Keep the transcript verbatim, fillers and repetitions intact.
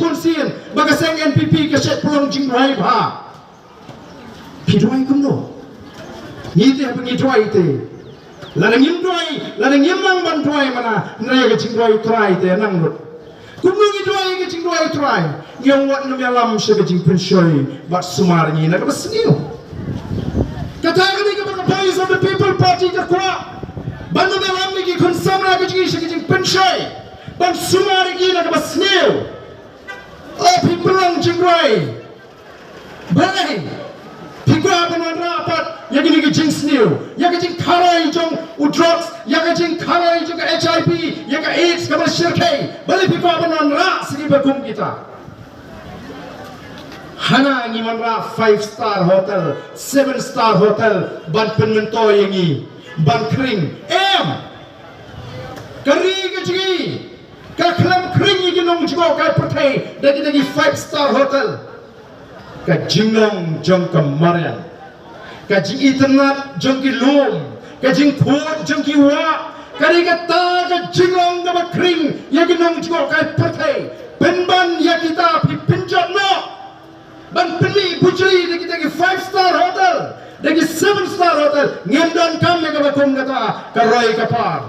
Bun sien ba ka seng N P P ka shet pynlong jingduwai bha. Phi duwai kumno? Ngi te haba ngi duwai te, lada ngim duwai, lada ngim nang ban duwai mana, hynrei ka jingduwai Trai te nang lut. Kumno ngi duwai ka jingduwai Trai? Ngi ong wat nym ïalam sha ka jingpynshoi bad sumar ïa ngi na kaba sniew. Kata ka dei kaba ka Voice of the People Party ka kwah. Ban nym ïalam ïa ki khun samla ka jong ngi sha ka jingpynshoi, ban sumar ïa ngi na kaba sniew. O phi pynlong jingduwai. Balei? Phi kwah ban wanrah pat ïa kine ki jingsniew, ïa ka jingkharoi jong u drugs, ïa ka jingkharoi jong ka H I V, ïa ka AIDS kaba shyrkhei. Balei phi kwah ban wanrah sha kiba kum kita? Hana ngi wanrah five star hotel, seven star hotel ban pynmyntoi ïa ngi ban khring? Em. Ka ri ka jong ngi ka khlem khring ïa ki nongjngohkai pyrthei da kita ki five star hotel. Ka jinglong jong ka mariang, ka jingitynnad jong ki lum, ka jingkhuid jong ki wah, ka dei kata ka jinglong kaba khring ïa ki nongjngohkai pyrthei. Pynban ïa kita phi pynjot noh ban pynmih bujli da kita ki five star hotel, da ki seven star hotel. Ngim donkam ïa kaba kum kata ka roi ka par.